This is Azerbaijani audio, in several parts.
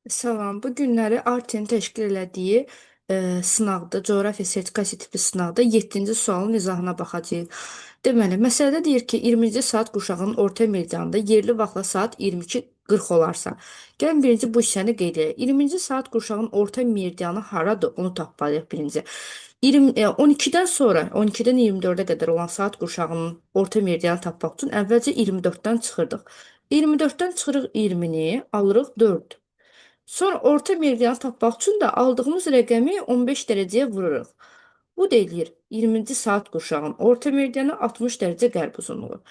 Salam. Bu günləri Artin təşkil elədiyi sınaqda, coğrafiya sertifikasiya tipi sınaqda 7-ci sualın izahına baxacağıq. Deməli, məsələdə deyir ki, 20-ci saat qurşağının orta meridianında yerli vaxtla saat 22:40 olarsa. Gəlin birinci bu hissəni qeyd edək. 20-ci saat qurşağının orta meridianı haradır? Onu tapmalıyıq birinci. 12-dən sonra, 12-dən 24-ə qədər olan saat qurşağının orta meridianı tapmaq üçün əvvəlcə 24-dən çıxırdıq. 24-dən çıxırıq 20-ni, alırıq 4. Sonra orta meridianı tapmaq üçün də aldığımız rəqəmi 15 dərəcəyə vururuq. Bu da eləyir 20-ci saat qurşağının orta meridianı 60 dərəcə qərb uzunluğu.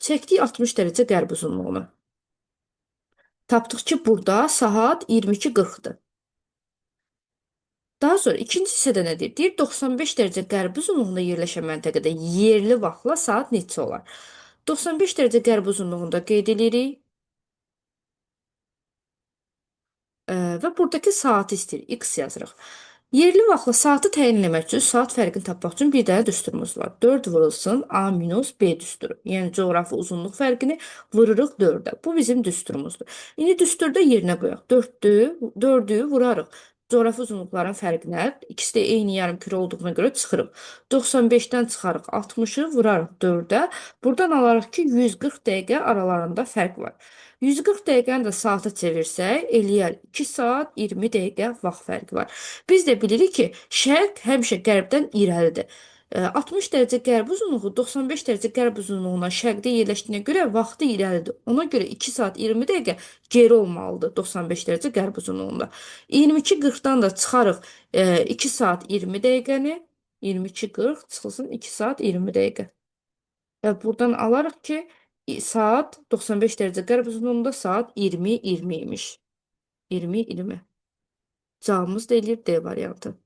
Çəkdik 60 dərəcə qərb uzunluğunu. Tapdıq ki, burada saat 22:40-dır. Daha sonra ikinci hissədə nə deyir? Deyir 95 dərəcə qərb uzunluğunda yerləşən məntəqədə yerli vaxtla saat neçə olar? 95 dərəcə qərb uzunluğunda qeyd edirik. Və buradakı saatı istəyir. X yazırıq. Yerli vaxtla saatı təyin eləmək üçün, saat fərqini tapmaq üçün bir dənə düsturumuz var. 4 vurulsun A minus B düsturu. Yəni coğrafi uzunluq fərqini vururuq 4-ə. Bu bizim düsturumuzdur. İndi düsturda yerinə qoyaq. 4-ü vurarıq. Coğrafi uzunluqların fərqinə, ikisi də eyni yarımkürə olduğuna görə çıxırıq. 95-dən çıxarıq 60-ı vurarıq 4-ə. Buradan alarıq ki, 140 dəqiqə aralarında fərq var. 140 dəqiqəni də saata çevirsək, eləyər 2 saat 20 dəqiqə vaxt fərqi var. Biz də bilirik ki, şərq həmişə qərbdən irəlidir. 60 dərəcə qərb uzunluğu 95 dərəcə qərb uzunluğuna şərqdə yerləşdiyinə görə vaxtı irəlidir. Ona görə 2 saat 20 dəqiqə geri olmalıdır 95 dərəcə qərb uzunluğunda. 22:40-dan da çıxarıq 2 saat 20 dəqiqəni. 22:40 çıxılsın 2 saat 20 dəqiqə. Və buradan alarıq ki, saat 95 dərəcə qərb uzunluğunda saat 20:20 imiş. 20:20. Cavabımız da eləyir D variantı.